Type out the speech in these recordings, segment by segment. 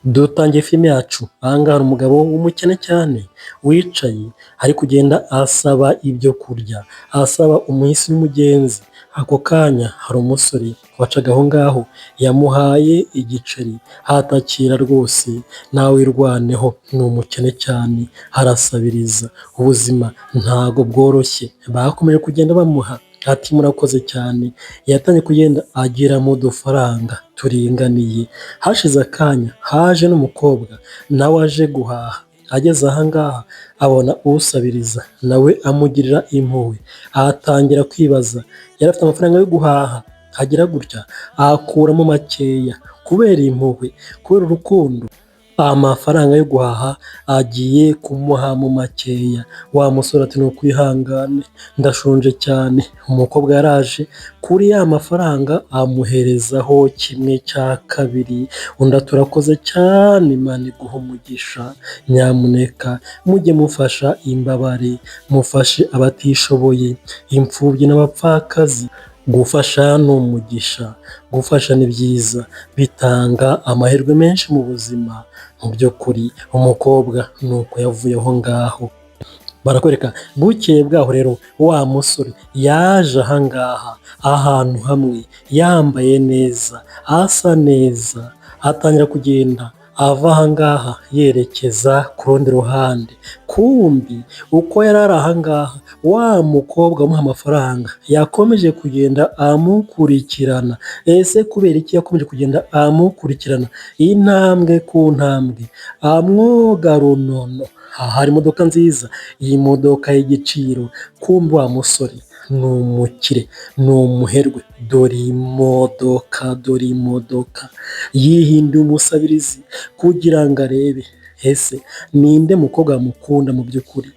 Dutangiye filime yacu, aha ngaha hari umugabo w'umukene cyane wicaye ari kugenda asaba ibyo kurya, asaba umuhisi n'umugenzi, ako kanya hari umusore wacaga aho ngaho yamuhaye igiceri atakira rwose nawe wirwaneho, ni umukene cyane arasabiriza, ubuzima ntago bworoshye, bakomeje kugenda bamuha ati murakoze cyane, yatangiye kugenda agiramo udufaranga turinganiye, hashize akanya haje n'umukobwa nawe aje guhaha, ageze aha ngaha abona usabiriza nawe amugirira impuhwe, atangira kwibaza, yari afite amafaranga yo guhaha, agira gutya akuramo makeya kubera impuhwe, kubera urukundo, amafaranga yo guhaha agiye kumuhamo makeya, wa musore ati ni ukwihangane ndashonje cyane, umukobwa yaraje kuri ya mafaranga amuherezaho kimwe cya kabiri, undi ati urakoze cyane Imana iguhe umugisha, nyamuneka mujye mufasha imbabare, mufashe abatishoboye, imfubyi n'abapfakazi, gufasha ni umugisha, gufasha ni byiza, bitanga amahirwe menshi mu buzima, mu by'ukuri umukobwa ni uko yavuye aho ngaho. Barakwereka bukeye bwaho rero wa musore yaje aha ngaha ahantu hamwe yambaye neza, asa neza, atangira kugenda ava aha ngaha yerekeza ku rundi ruhande, kumbi uko yari ari aha ngaha wa mukobwa amuha amafaranga yakomeje kugenda amukurikirana, ese kubera iki yakomeje kugenda amukurikirana intambwe ku ntambwe amwoga runono, aha hari imodoka nziza, iyi modoka y'igiciro, kumbi wa musore ni umukire, ni umuherwe, dore imodoka, dore imodoka, yihinduye umusabirizi kugira ngo arebe ese ninde mukobwa wamukunda mu by'ukuri,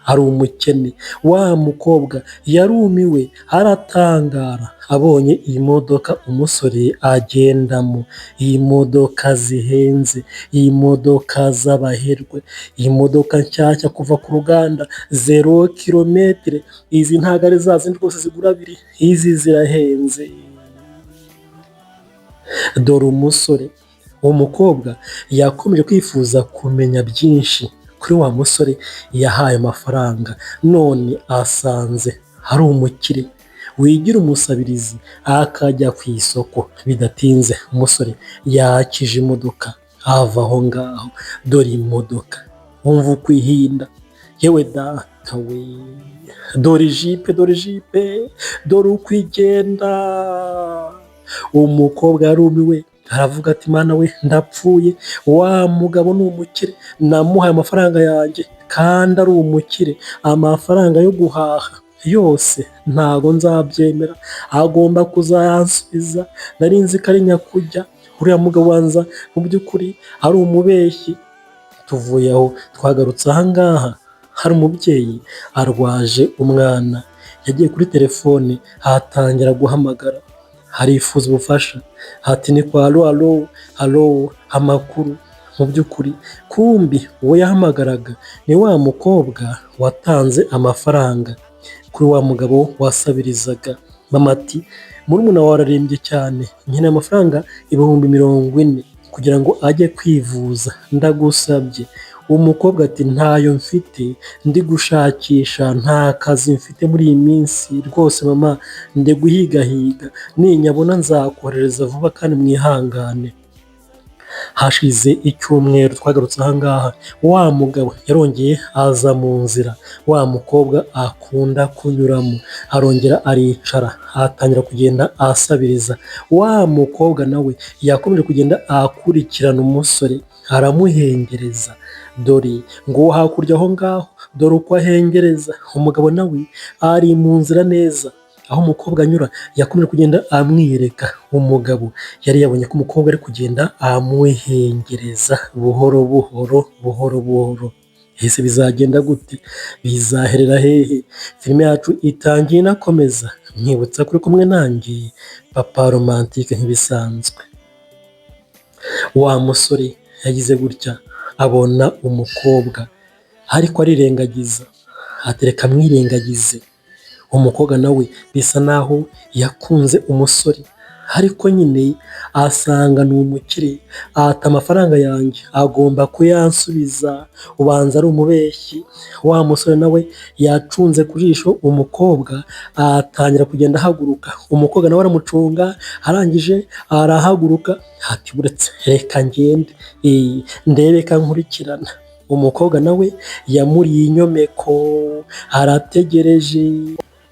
ari umukene, wa mukobwa yarumiwe aratangara abonye iyi modoka umusore agendamo, iyi modoka zihenze, iyi modoka z'abaherwe, iyi modoka nshyashya kuva ku ruganda zéro kilomètre, izi ntabwo ari za zindi rwose zigura abiri, izi zirahenze. Dore umusore, uwo mukobwa yakomeje kwifuza kumenya byinshi kuri wa musore yahaye amafaranga, none asanze ari umukire wigira umusabirizi akajya ku isoko, bidatinze umusore yakije imodoka ava aho ngaho, dore imodoka wumva uko ihinda, yewe data we, dore ijipe, dore ijipe, dore uko igenda, umukobwa yarumiwe aravuga ati mana we ndapfuye, wa mugabo ni umukire namuhaye amafaranga yanjye kandi ari umukire, amafaranga yo guhaha yose ntago nzabyemera, agomba kuzayansubiza, nari nzi ko ari nyakujya, uriya mugabo ubanza mu by'ukuri ari umubeshyi. Tuvuye aho twagarutse aha ngaha hari umubyeyi arwaje umwana, yagiye kuri telefone atangira guhamagara, arifuza ubufasha, ati ni kwa allo allo allo amakuru, mu by'ukuri kumbi uwo yahamagaraga ni wa mukobwa watanze amafaranga kuri wa mugabo wasabirizaga, mama ati murumuna wawe ararembye cyane nkeneye amafaranga 40,000 kugira ngo ajye kwivuza ndagusabye. Umukobwa ati ntayo mfite ndi gushakisha nta kazi mfite muri iyi minsi rwose mama ndi guhigahiga ninyabona nzakoherereza vuba kandi mwihangane. Hashize icyumweru twagarutse aha ngaha wa mugabo yarongeye aza mu nzira wa mukobwa akunda kunyuramo, arongera aricara atangira kugenda asabiriza, wa mukobwa nawe yakomeje kugenda akurikirana umusore aramuhengereza, dore nguwo hakurya aho ngaho, dore uko ahengereza, umugabo nawe ari mu nzira neza, aho umukobwa anyura yakomeje kugenda amwiyereka, umugabo yari yabonye ko umukobwa ari kugenda amuhengereza buhoro buhoro buhoro buhoro, ese bizagenda gute? Bizaherera hehe? Filime yacu itangiye inakomeza, nkwibutsa ko uri kumwe nanjye Papa Romantique nk'ibisanzwe. Wa musore yagize gutya abona umukobwa ariko arirengagiza, ati reka mwirengagize, umukobwa nawe bisa naho yakunze umusore Ariko nyine asanga ni umukire, ata amafaranga yanjye agomba kuyansubiza, ubanza ari umubeshyi. Wa musore nawe yacunze ku jisho umukobwa, atangira kugenda ahaguruka, umukobwa nawe aramucunga, arangije arahaguruka, ati buretse reka ngende ndebe ko ankurikirana. Umukobwa nawe yamuriye inyomeko, arategereje,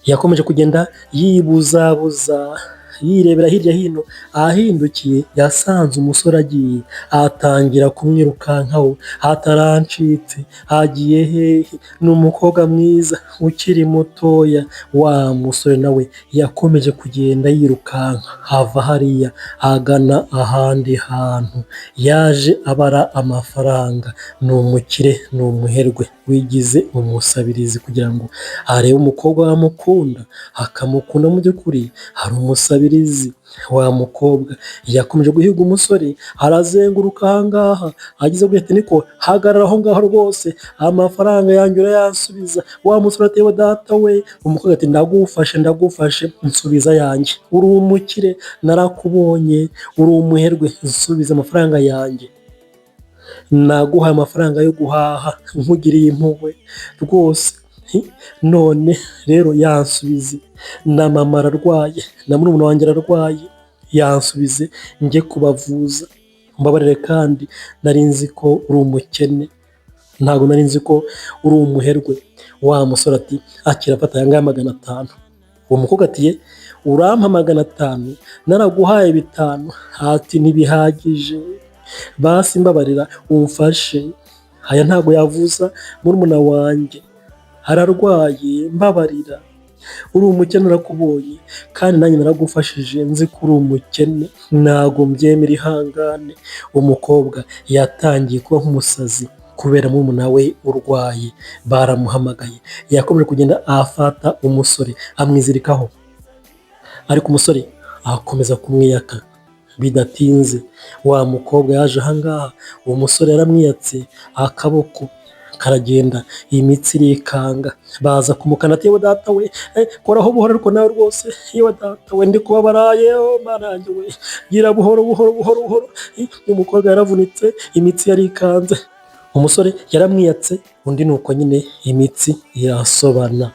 yakomeje kugenda yibuzabuza, yirebera hirya hino, ahindukiye yasanze umusore agiye, atangira kumwirukankaho, atarancitse, agiye hehe? Ni umukobwa mwiza ukiri mutoya. Wa musore nawe yakomeje kugenda yirukanka, ava hariya agana ahandi hantu, yaje abara amafaranga, ni umukire, ni umuherwe wigize umusabirizi kugira ngo arebe umukobwa wamukunda, akamukunda mu by'ukuri ari umusabirizi. Wa mukobwa yakomeje guhiga umusore, arazenguruka aha ngaha, ageze gutya ati niko hagarara aho ngaho rwose, amafaranga yanjye urayansubiza. Wa musore ati yewe data we, umukobwa ati ndagufashe, ndagufashe, nsubiza ayanjye, uri umukire narakubonye, uri umuherwe, nsubiza amafaranga yanjye. Naguhaye amafaranga yo guhaha nkugiriye impuhwe rwose, none rero yansubize, na mama ararwaye, na murumuna wanjye ararwaye, yansubize njye kubavuza, umbabarire kandi nari nzi ko uri umukene, ntabwo nari nzi ko uri umuherwe. Wa musore ati akira fata aya ngaya 500. Uwo mukobwa ati ye urampa 500 naraguhaye 5? Ati ntibihagije, basi mbabarira umfashe, aya ntabwo yavuza murumuna wanjye ararwaye, mbabarira, uri umukene narakubonye kandi nanjye naragufashije nzi ko uri umukene, ntabwo mbyemera ihangane. Umukobwa yatangiye kuba nk'umusazi kubera murumuna we urwaye, baramuhamagaye, yakomeje kugenda afata umusore amwizirikaho, ariko umusore akomeza kumwiyaka. Bidatinze wa mukobwa yaje aha ngaha, uwo musore yaramwiyatse akaboko karagenda, imitsi irikanga, baza kumukanda ati yewe data we, koraho buhoro ariko nawe rwose, yewe data we ndi kubabara, yewe Mana yanjye we, gira buhoro buhoro buhoro buhoro. Umukobwa yaravunitse, imitsi yarikanze, umusore yaramwiyatse, undi ni uko nyine imitsi irasobana.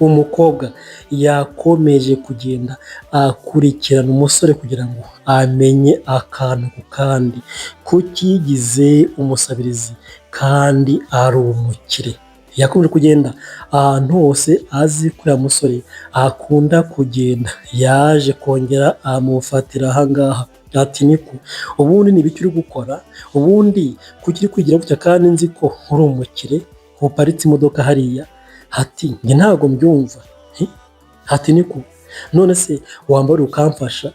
Umukobwa yakomeje kugenda akurikirana umusore kugira ngo amenye akantu ku kandi, kuki yigize umusabirizi kandi ari umukire. Yakomeje kugenda ahantu hose azi ko uriya musore akunda kugenda, yaje kongera amufatira aha ngaha ati niko ubundi ni ibiki uri gukora? Ubundi kuki uri kwigira gutya kandi nzi ko uri umukire, uparitse imodoka hariya? Ati njye ntabwo mbyumva. Ati niko none se wambara ukamfasha?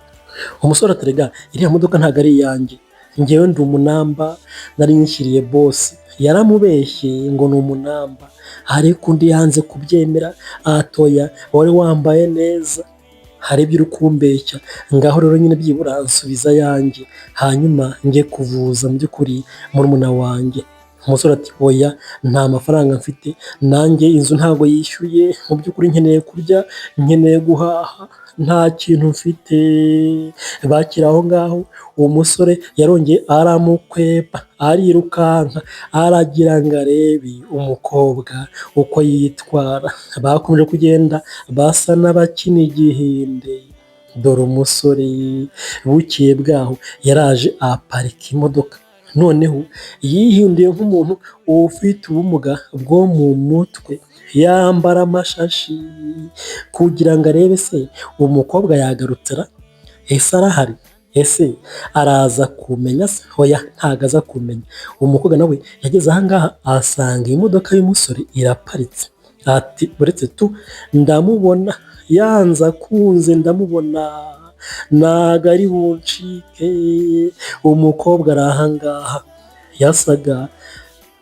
Umusore ati rega iriya modoka ntabwo ari iyanjye, njyewe ndi umunamba nari nyishyiriye boss. Yaramubeshye ngo ni umunamba, ariko undi yanze kubyemera, atoya wari wambaye neza, hari ibyo uri kumbeshya, ngaho rero nyine byibura nsubiza ayanjye, hanyuma njye kuvuza mu by'ukuri murumuna wanjye. Umusore ati oya nta mafaranga mfite, nanjye inzu ntabwo yishyuye, mu by'ukuri nkeneye kurya, nkeneye guhaha, nta kintu mfite. Bakiri aho ngaho uwo musore yarongeye aramukwepa, arirukanka, aragira ngo arebe umukobwa uko yitwara. Bakomeje kugenda basa n'abakina igihinde, dore umusore bukeye bwaho yaraje aparika imodoka, noneho yihinduye nk'umuntu ufite ubumuga bwo mu mutwe, yambara amashashi kugira ngo arebe se umukobwa yagarutse ra? Ese arahari? Ese araza kumenya se? Oya ntago aza kumenya. Umukobwa nawe yageze aha ngaha asanga imodoka y'umusore iraparitse, ati uretse tu ndamubona yanze akunze ndamubona ntago ari buncike. Umukobwa ari aha ngaha yasaga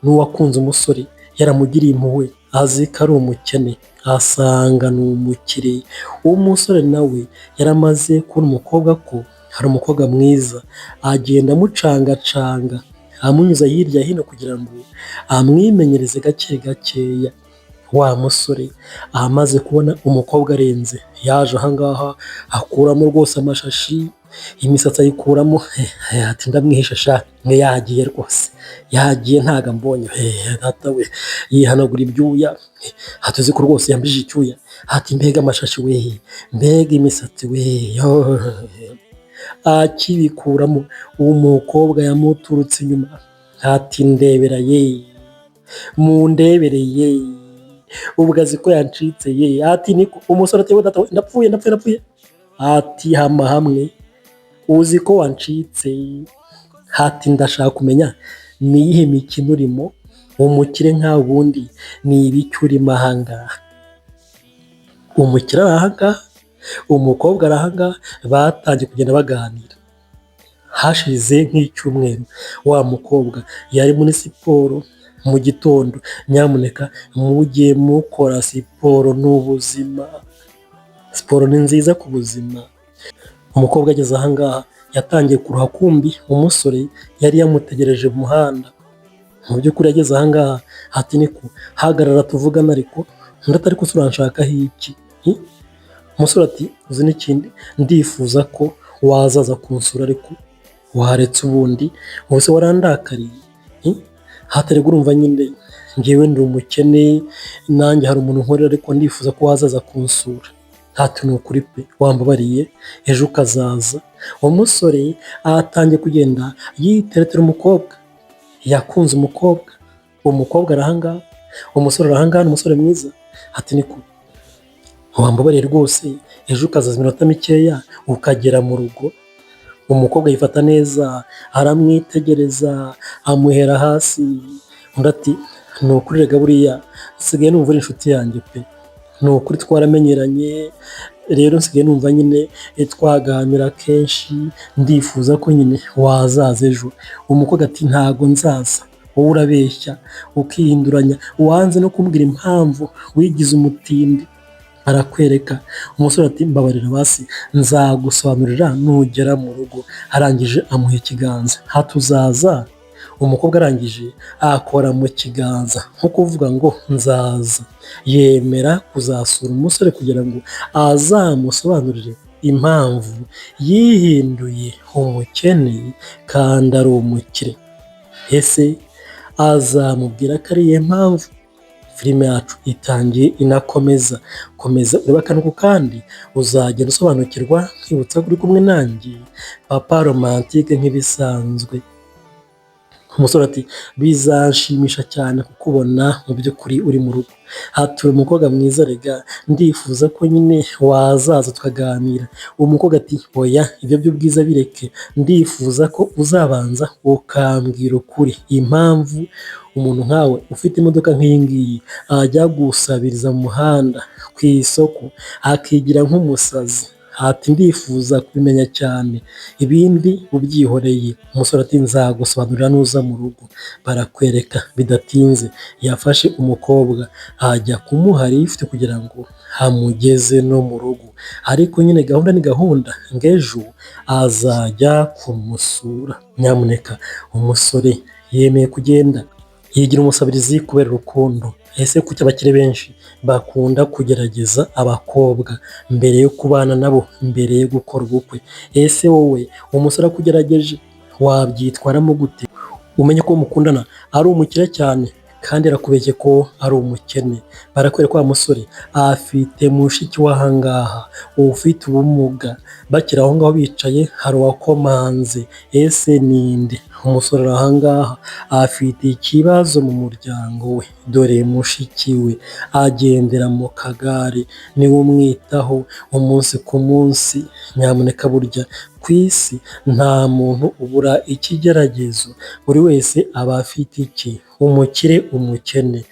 n'uwakunze umusore yaramugiriye impuhwe azi ko ari umukene, asanga ni umukire. Umusore nawe yaramaze kubona umukobwa ko hari umukobwa mwiza, agenda amucangacanga amunyuza hirya hino kugira ngo amwimenyereze gake gakeya. Wa musore amaze kubona umukobwa arenze, yaje ahangaha akuramo rwose amashashi, imisatsi ayikuramo, ati ndamwihisha sha, yagiye rwose, yagiye ntago ambonye, data we, yihanagura ibyuya, ati uzi ko rwose yambijije icyuya, ati mbega amashashi we, mbega imisatsi we, akibikuramo umukobwa yamuturutse inyuma, ati ndebera ye, mundebere ye, ubwo azi ko yancitse ye, ati niko umusore ati data we, ndapfuye ndapfuye ndapfuye, ati hama hamwe, uzi ko wancitse, ati ndashaka kumenya ni iyihe mikino urimo, umukire nkawe ubundi ni ibiki urimo ahangaha? Umukire ari ahangaha, umukobwa ari ahangaha, batangiye kugenda baganira. Hashize nk'icyumweru wa mukobwa yari muri siporo mu gitondo, nyamuneka mujye mukora siporo ni ubuzima, siporo ni nziza ku buzima. Umukobwa ageze ahangaha yatangiye kuruha kumbi umusore yari yamutegereje mu muhanda. Mu by'ukuri ageze ahangaha ati niko hagarara tuvugane ariko, undi ati ariko se uranshakaho iki? Umusore ati uzi n'ikindi ndifuza ko wazaza kunsura ariko waretse ubundi, ubu se warandakariye? Ati erega urumva nyine njyewe ndi umukene nanjye hari umuntu nkorera ariko ndifuza ko wazaza kunsura. Ati ni ukuri pe wambabariye ejo ukazaza. Umusore atangiye kugenda yiteretera umukobwa, yakunze umukobwa, umukobwa ari ahangaha, umusore ari ahangaha, ni umusore mwiza, ati niko wambabariye rwose ejo ukazaza iminota mikeya ukagera mu rugo. Umukobwa yifata neza aramwitegereza amuhera hasi, undi ati ni ukuri rega buriya nsigaye numva uri inshuti yanjye pe, ni ukuri twaramenyeranye, rero nsigaye numva nyine twaganira kenshi, ndifuza ko nyine wazaza ejo. Umukobwa ati ntago nzaza, wowe urabeshya ukihinduranya, wanze no kumbwira impamvu wigize umutindi. Arakwereka, umusore ati mbabarira basi nzagusobanurira nugera mu rugo. Arangije amuha ikiganza, ati uzaza? Umukobwa arangije akora mu kiganza nko kuvuga ngo nzaza, yemera kuzasura umusore kugira ngo azamusobanurire impamvu yihinduye umukene kandi ari umukire. Ese azamubwira ko ari iyihe mpamvu? Filime yacu itangiye inakomeza, komeza urebe akantu ku kandi uzagenda usobanukirwa, nkwibutsa ko uri kumwe nanjye Papa Romantique nk'ibisanzwe. Umusore ati bizanshimisha cyane kukubona mu by'ukuri uri mu rugo. Ati uri umukobwa mwiza rega, ndifuza ko nyine wazaza tukaganira. Umukobwa ati oya ibyo by'ubwiza bireke, ndifuza ko uzabanza ukambwira ukuri, impamvu umuntu nkawe ufite imodoka nk'iyi ngiyi ajya gusabiriza mu muhanda ku isoko akigira nk'umusazi. Ati ndifuza kubimenya cyane, ibindi ubyihoreye. Umusore ati nzagusobanurira nuza mu rugo. Barakwereka bidatinze yafashe umukobwa ajya kumuha lift kugira ngo amugeze no mu rugo, ariko nyine gahunda ni gahunda ngo ejo azajya kumusura. Nyamuneka umusore yemeye kugenda yigira umusabirizi kubera urukundo. Ese kuki abakire benshi bakunda kugerageza abakobwa mbere yo kubana nabo, mbere yo gukora ubukwe? Ese wowe umusore akugerageje wabyitwaramo gute? Umenye ko mukundana ari umukire cyane kandi arakubeshye ko ari umukene. Barakwereka wa musore afite mushiki we ahangaha ufite ubumuga, bakiri aho ngaho bicaye hari uwakomanze, ese ninde? Umusore ari ahangaha afite ikibazo mu muryango we, dore mushiki we agendera mu kagare niwe umwitaho umunsi ku munsi. Nyamuneka burya ku isi nta muntu ubura ikigeragezo, buri wese aba afite icye, umukire, umukene,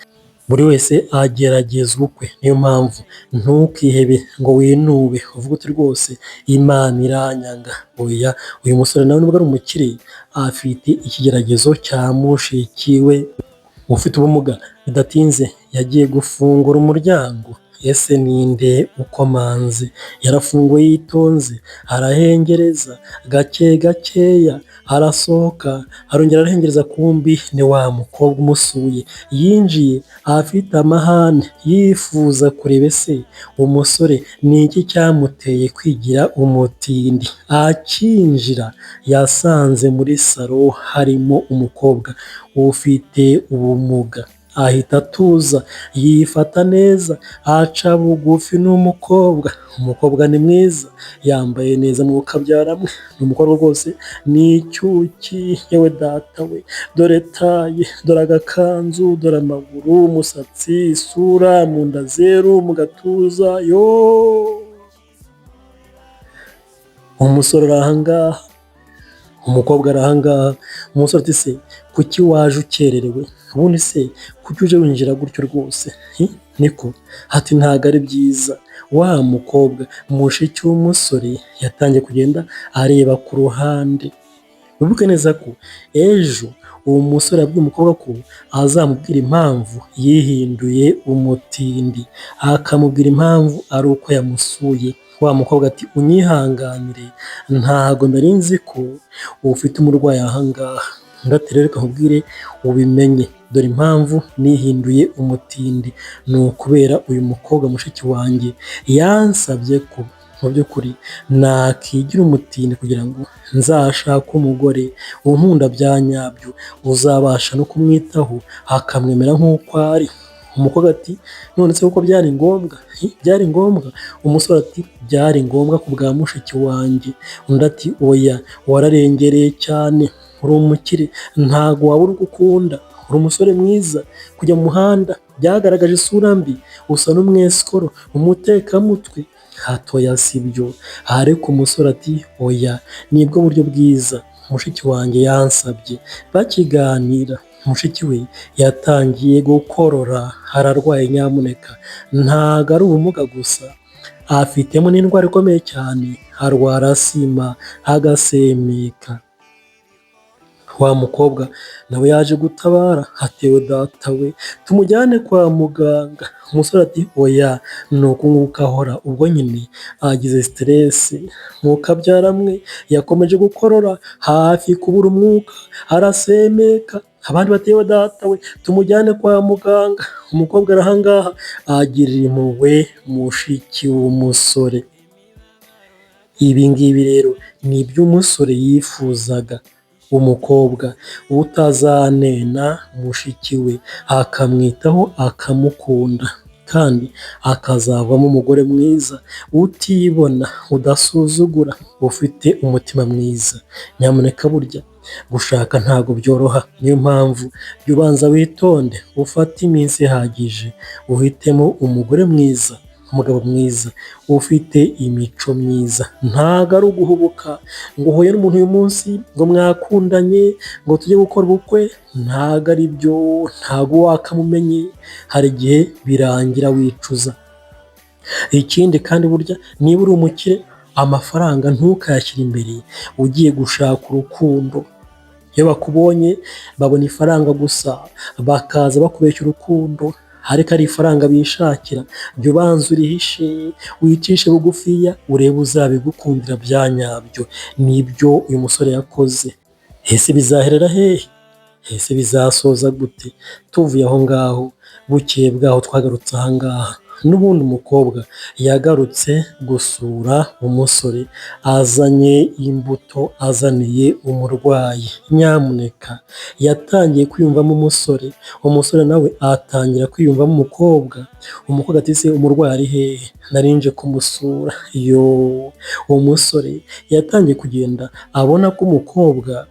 buri wese ageragezwa ukwe. Niyo mpamvu ntukihebe ngo winube uvuge uti rwose Imana iranyanga, oya uyu musore nawe nubwo ari umukire afite ikigeragezo cya mushiki we ufite ubumuga. Bidatinze yagiye gufungura umuryango Ese ninde ukomanze? Yarafunguye yitonze, arahengereza gake gakeya, arasohoka, arongera arahengereza, kumbi ni wa mukobwa umusuye. Yinjiye afite amahane, yifuza kureba ese umusore ni iki cyamuteye kwigira umutindi. Akinjira yasanze muri salo harimo umukobwa ufite ubumuga, ahita atuza yifata neza, aca bugufi n'umukobwa. Umukobwa ni mwiza, yambaye neza mwe, ni umukobwa rwose ni icyuki, yewe data we, dore taille, dore agakanzu, dore amaguru, umusatsi, isura, mu nda zeru, mu gatuza, yooo! Umusore ari aha ngaha, umukobwa ari aha ngaha, umusore ati se kuki waje ukererewe? Ubundi se kuki uje winjira gutyo rwose? Niko ati ntabwo ari byiza. Wa mukobwa mushiki w'umusore yatangiye kugenda areba ku ruhande. Wibuke neza ko ejo uwo musore yabwiye umukobwa ko azamubwira impamvu yihinduye umutindi, akamubwira impamvu ari uko yamusuye. Wa mukobwa ati unyihanganire ntago nari nzi ko ufite umurwayi aha ngaha. Undi ati rero reka nkubwire ubimenye, dore impamvu nihinduye umutindi, ni ukubera uyu mukobwa mushiki wanjye yansabye ko mu by'ukuri nakigira umutindi kugira ngo nzashake umugore unkunda bya nyabyo, uzabasha no kumwitaho akamwemera nk'uko ari. Umukobwa ati none se koko byari ngombwa? Byari ngombwa? Umusore ati byari ngombwa ku bwa mushiki wanjye. Undi ati oya wararengereye cyane, uri umukire ntago wabura uko ukunda, uri umusore mwiza, kujya mu muhanda byagaragaje isura mbi, usa n'umwesikoro, umutekamutwe. Ati oya sibyo, ariko umusore ati oya nibwo buryo bwiza mushiki wanjye yansabye. Bakiganira mushiki we yatangiye gukorora, ararwaye nyamuneka, ntago ari ubumuga gusa, afitemo n'indwara ikomeye cyane, arwara asima agasemeka. Wa mukobwa nawe yaje gutabara, ati data we tumujyane kwa muganga. Umusore ati oya ni uku nguku ahora, ubwo nyine agize stress, mwe yakomeje gukorora hafi kubura umwuka, arasemeka, abandi bati yewe data we tumujyane kwa muganga. Umukobwa ari aha ngaha agirira impuhwe mushiki w'umusore. Ibi ngibi rero ni ibyo umusore yifuzaga, umukobwa utazanena mushiki we, akamwitaho akamukunda kandi akazavamo umugore mwiza utibona, udasuzugura, ufite umutima mwiza. Nyamuneka burya gushaka ntabwo byoroha, niyo mpamvu jya ubanza witonde, ufate iminsi ihagije, uhitemo umugore mwiza, umugabo mwiza, ufite imico myiza. Ntago ari uguhubuka ngo uhuye n'umuntu uyu munsi ngo mwakundanye ngo tujye gukora ubukwe, ntago ari byo, ntago wakamumenye, hari igihe birangira wicuza. Ikindi kandi burya niba uri umukire amafaranga ntukayashyire imbere ugiye gushaka urukundo. Iyo bakubonye babona ifaranga gusa, bakaza bakubeshya urukundo ariko ari ifaranga bishakira, jya ubanza urihishe, wicishe bugufiya, urebe uzabigukundira bya nyabyo. Nibyo uyu musore yakoze. Ese bizaherera hehe? Ese bizasoza gute? Tuvuye aho ngaho, bukeye bwaho twagarutse aha ngaha, n'ubundi umukobwa yagarutse gusura umusore azanye imbuto azaniye umurwayi. Nyamuneka yatangiye kwiyumvamo umusore, umusore nawe atangira kwiyumvamo umukobwa. Umukobwa ati ese umurwayi ari hehe? Nari nje kumusura. Yooo! Umusore yatangiye kugenda abona ko umukobwa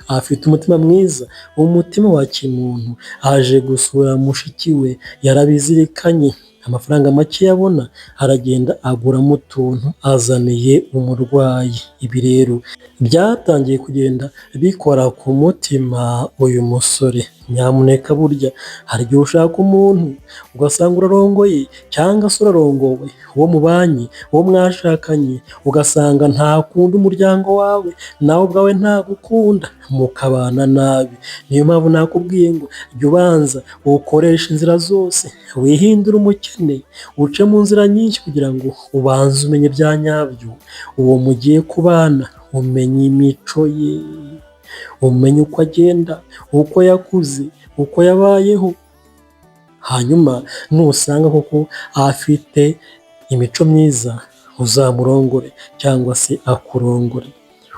afite umutima mwiza, umutima wa kimuntu, aje gusura mushiki we, yarabizirikanye, amafaranga make abona aragenda aguramo utuntu azaniye umurwayi. Ibi rero byatangiye kugenda bikora ku mutima uyu musore. Nyamuneka burya hari igihe ushaka umuntu ugasanga urarongoye cyangwa se urarongowe, uwo mubanye, uwo mwashakanye, ugasanga ntakunda umuryango wawe, nawe ubwawe ntagukunda, mukabana nabi. Niyo mpamvu nakubwiye ngo jya ubanza ukoreshe inzira zose, wihindure umukene. umukene, uce mu nzira nyinshi kugira ngo ubanze umenye bya nyabyo uwo mugiye kubana, umenye imico ye, umenye uko agenda, uko yakuze, uko yabayeho, hanyuma nusanga koko afite imico myiza uzamurongore cyangwa se akurongore.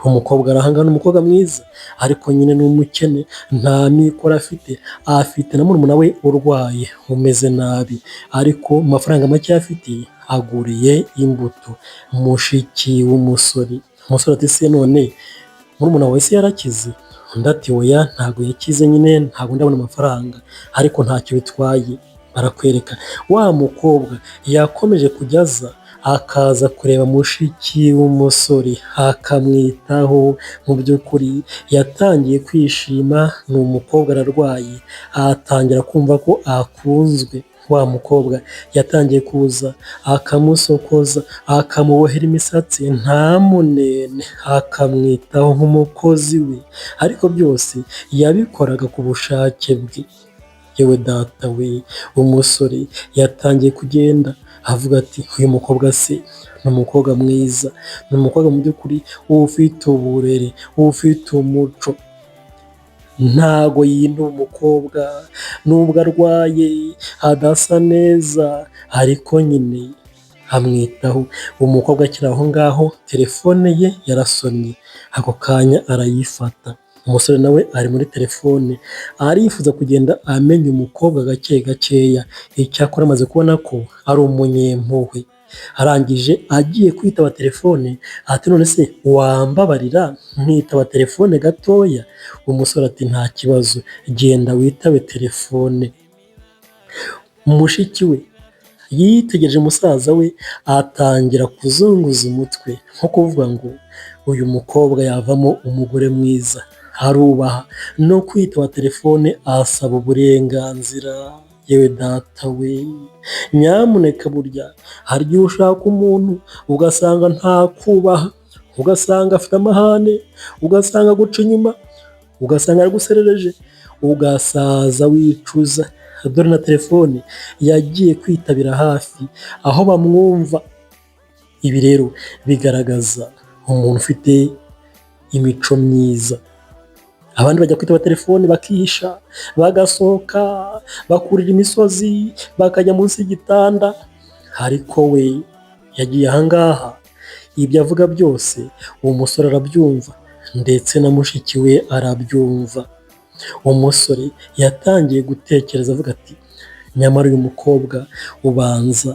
Umukobwa arahangana, ni umukobwa mwiza ariko nyine ni umukene, nta mikoro afite, afite na murumuna we urwaye umeze nabi, ariko mu mafaranga make afite aguriye imbuto mushiki w'umusore. Umusore ati: "Se none murumuna wawe se yarakize?" Undi ati: "Oya, ntabwo yakize nyine, ntabwo ndabona amafaranga, ariko ntacyo bitwaye." Barakwereka wa mukobwa yakomeje kujya aza, akaza kureba mushiki w'umusore, akamwitaho. Mu by'ukuri yatangiye kwishima, ni umukobwa ararwaye, atangira kumva ko akunzwe. Wa mukobwa yatangiye kuza akamusokoza, akamubohera imisatsi ntamunene, akamwitaho nk'umukozi we, ariko byose yabikoraga ku bushake bwe. Yewe data we, umusore yatangiye kugenda avuga ati: "Uyu mukobwa se ni umukobwa mwiza, ni umukobwa mu by'ukuri ufite uburere, ufite umuco, ntago yinuba umukobwa nubwo arwaye adasa neza, ariko nyine amwitaho." Umukobwa akiri aho ngaho telefone ye yarasonnye, ako kanya arayifata. Umusore nawe ari muri telefone, arifuza kugenda amenya umukobwa gake gakeya, icyakora amaze kubona ko ari umunyempuhwe. Arangije agiye kwitaba telefone, ati: "None se wambabarira nkitaba telefone gatoya?" Umusore ati: "Nta kibazo, genda witabe telefone." Mushiki we yitegereje musaza we, atangira kuzunguza umutwe nko kuvuga ngo uyu mukobwa yavamo umugore mwiza, arubaha, no kwitaba telefone asaba uburenganzira. Yewe data we, nyamuneka, burya hari igihe ushaka umuntu ugasanga ntakubaha, ugasanga afite amahane, ugasanga aguca inyuma, ugasanga araguserereje, ugasaza wicuza. Dore na telefone yagiye kwitabira hafi aho bamwumva. Ibi rero bigaragaza umuntu ufite imico myiza. Abandi bajya kwitaba telefone bakihisha, bagasohoka, bakurira imisozi, bakajya munsi y'igitanda, ariko we yagiye ahangaha. Ibyo avuga byose uwo musore arabyumva, ndetse na mushiki we arabyumva. Umusore yatangiye gutekereza avuga ati: "Nyamara uyu mukobwa ubanza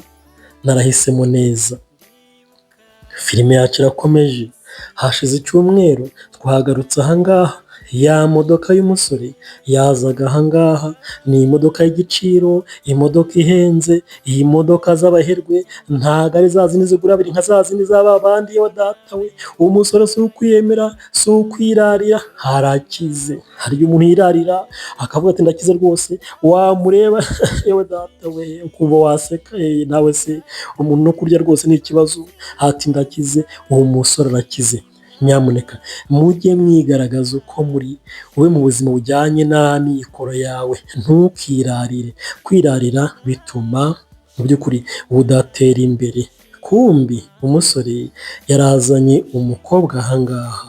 narahisemo neza." Filime yacu irakomeje, hashize icyumweru twagarutse ahangaha, ya modoka y'umusore yazaga ahangaha, ni imodoka y'igiciro, imodoka ihenze, iyi modoka z'abaherwe ntabwo ari za zindi zigura abiri nka za zindi za babandi. Yewe data we, umusore si ukwiyemera, si ukwirarira, arakize. Hari igihe umuntu yirarira akavuga ati: "Ndakize rwose," wamureba, yewe data we, ukumva waseka, nawe se umuntu no kurya rwose ni ikibazo, ati: "Ndakize." Uwo musore arakize. Nyamuneka mujye mwigaragaza uko muri, ube mu buzima bujyanye n'amikoro yawe, ntukirarire. Kwirarira bituma mu by'ukuri udatera imbere. Kumbi umusore yarazanye umukobwa ahangaha,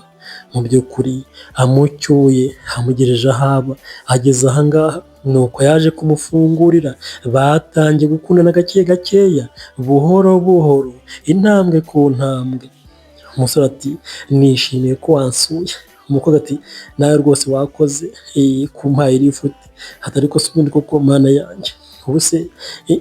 mu by'ukuri amucyuye amugejeje aho aba, ageze ahangaha nuko yaje kumufungurira, batangiye gukundana gake gakeya, buhoro buhoro, intambwe ku ntambwe. Umusore ati: "Nishimiye ko wansuye." Umukobwa ati: "Nawe rwose wakoze kumpaye lifuti." Ati: "Ariko se ubundi koko Mana yanjye, ubu se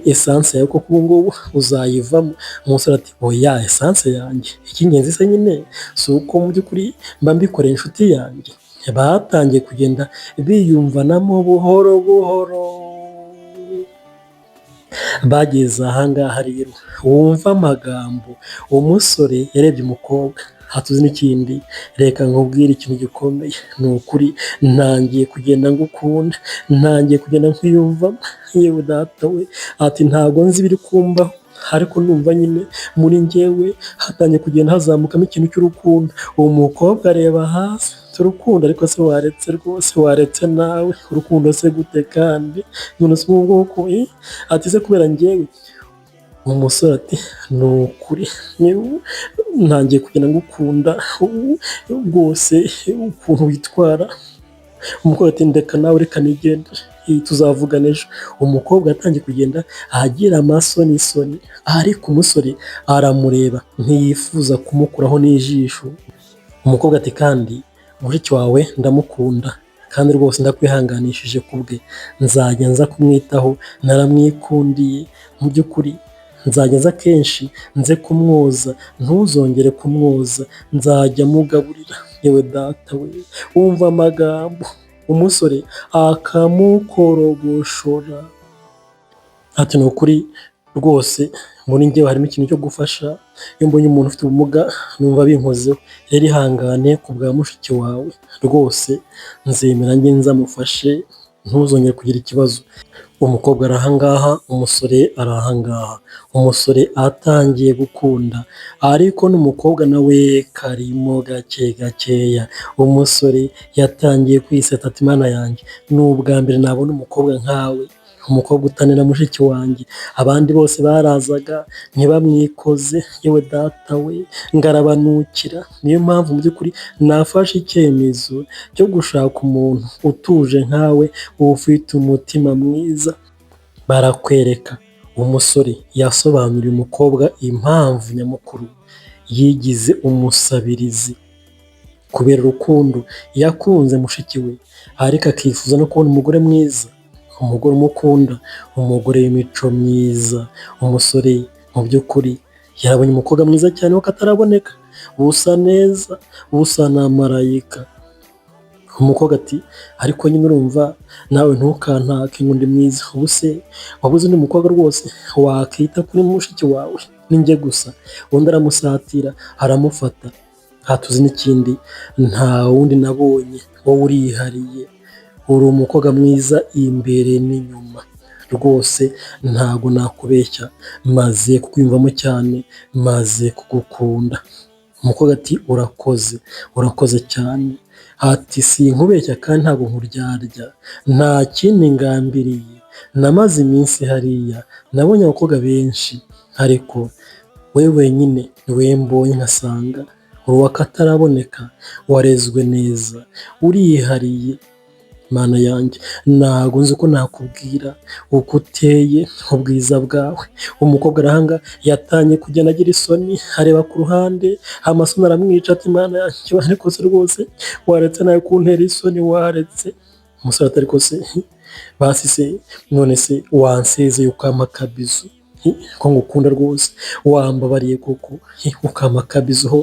essence yawe koko ubu ngubu uzayivamo?" Umusore ati: "Oya, essence yanjye, icy'ingenzi se nyine si uko mu by'ukuri mba mbikoreye inshuti yanjye?" Batangiye kugenda biyumvanamo buhoro buhoro. Bageze ahangaha rero wumva amagambo, umusore yarebye umukobwa ati: "Uzi n'ikindi, reka nkubwire ikintu gikomeye, ni ukuri ntangiye kugenda ngukunda, ntangiye kugenda nkwiyumvamo." Yewe data we, ati: "Ntabwo nzi ibiri kumbaho, ariko ndumva nyine muri njyewe hatangiye kugenda hazamukamo ikintu cy'urukundo." Uwo mukobwa areba hasi, urukundo? Ariko se waretse rwose, waretse nawe, urukundo se gute kandi? None se ubu ngubu? Ati: "Se kubera njyewe Umusore ati ni ukuri ntangiye kugenda ngukunda rwose ukuntu witwara. Umukobwa ati ndeka nawe, reka nigendere, tuzavugana ejo. Umukobwa yatangiye kugenda agira amasonisoni, ariko umusore aramureba ntiyifuza kumukuraho n'ijisho. Umukobwa ati kandi mushiki wawe ndamukunda, kandi rwose ndakwihanganishije kubwe, nzajya nza kumwitaho, naramwikundiye mu by'ukuri, nzajya nza kenshi nze kumwoza, ntuzongere kumwoza, nzajya mugaburira. Yewe data we, wumva amagambo, umusore akamukorogoshora ati ni ukuri rwose muri njyewe harimo ikintu cyo gufasha, iyo mbonye umuntu ufite ubumuga numva binkozeho, rero ihangane ku bwa mushiki wawe, rwose nzemera njye nzamufashe, ntuzongere kugira ikibazo. Umukobwa ari ahangaha, umusore ari ahangaha, umusore atangiye gukunda ariko n'umukobwa nawe karimo gake gakeya. Umusore yatangiye kwiseta ati mana yanjye, ni ubwa mbere nabona umukobwa nkawe, umukobwa utanira mushiki wanjye, abandi bose barazaga ntibamwikoze, yewe data we ngarabanukira, niyo mpamvu mu by'ukuri nafashe icyemezo cyo gushaka umuntu utuje nkawe, ufite umutima mwiza. Barakwereka umusore yasobanuriye umukobwa impamvu nyamukuru yigize umusabirizi, kubera urukundo yakunze mushiki we, ariko akifuza no kubona umugore mwiza, umugore umukunda, umugore w'imico myiza. Umusore mu by'ukuri yabonye umukobwa mwiza cyane w'akataraboneka, usa neza, usa na marayika. Umukobwa ati ariko nyine urumva nawe ntukantake ngo ndi mwiza, ubu se wabuze undi mukobwa rwose wakita kuri mushiki wawe, ni njye gusa. Undi aramusatira aramufata, ntatuzi n'ikindi, nta wundi nabonye, wowe urihariye, uri umukobwa mwiza imbere n'inyuma, rwose ntago nakubeshya, maze kukwiyumvamo cyane, maze kugukunda. Umukobwa ati urakoze, urakoze cyane, ati sinkubeshya kandi ntabwo nkuryarya, nta kindi ngambiriye, namaze iminsi hariya, nabonye abakobwa benshi, ariko wowe wenyine ni wowe mbonye nkasanga uri uw'akataraboneka, warezwe neza, urihariye, Mana yanjye ntago nzi uko nakubwira uko uteye, ubwiza bwawe. Umukobwa arahanga yatangiye kugenda agira isoni, areba ku ruhande, amasoni aramwica ati Mana yanjye ariko se rwose waretse nawe kuntera isoni, waretse. Umusore ati ariko se basi se none se wansezeye ukampa akabizu ko ngukunda rwose, wambabariye koko ukampa akabizu ho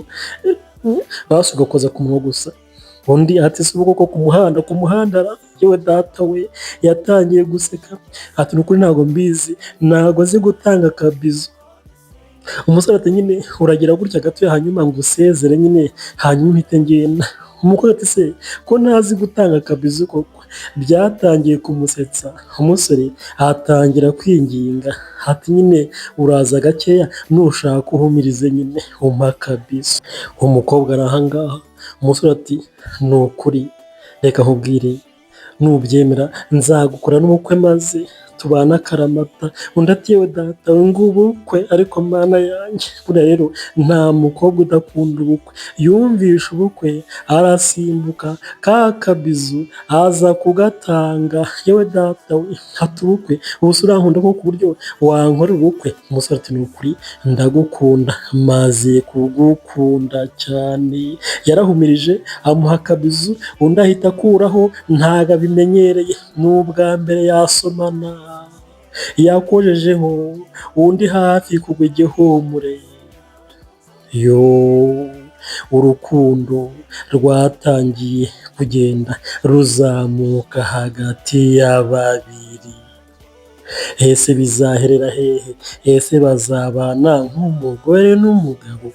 basi ugakoza ku munwa gusa. Undi ati se ubu koko ku muhanda, ku muhanda ra? Yewe data we, yatangiye guseka ati ni ukuri ntabwo mbizi, ntabwo nzi gutanga akabizu. Umusore ati nyine uragira gutya gatoya hanyuma ngo usezere nyine hanyuma uhite ngenda. Umukobwa ati se ko ntazi gutanga akabizu koko? Byatangiye kumusetsa, umusore atangira kwinginga ati nyine uraza gakeya nushaka uhumirize nyine umpe akabizu. Umukobwa ari ahangaha, umusore ati ni ukuri reka nkubwire nubyemera nzagukora n'ubukwe maze tubane akaramata. Undi ati yewe data ngo ubukwe, ariko Mana yanjye buriya rero nta mukobwa udakunda ubukwe. Yumvishe ubukwe arasimbuka ka kabizu aza kugatanga, yewe data we ati ubukwe ubu se urankunda koko ku buryo wankorera ubukwe? Umusore ati ni ukuri ndagukunda, maze kugukunda cyane. Yarahumirije amuha akabizu, undi ahita akuraho ntago abimenyereye, ni ubwa mbere yasomana, yakojejeho undi hafi kugwa igihumure. Yoo, urukundo rwatangiye kugenda ruzamuka hagati ya babiri. Ese bizaherera hehe? Ese bazabana nk'umugore n'umugabo?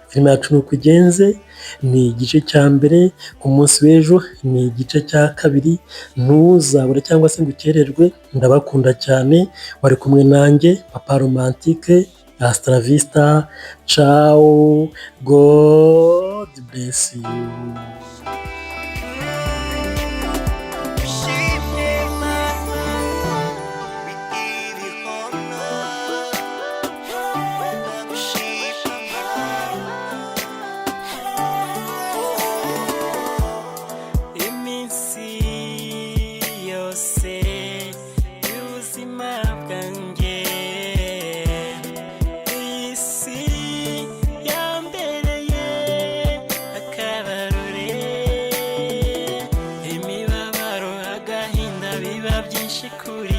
Filime yacu ni uko igenze, ni igice cya mbere, ku munsi w'ejo ni igice cya kabiri, ntuzabure cyangwa se ngo ukererwe, ndabakunda cyane, wari kumwe nanjye Papa Romantique, hasta la vista, ciao, God bless you. Dushime Imana, we give you honor. Biba byinshi kuri.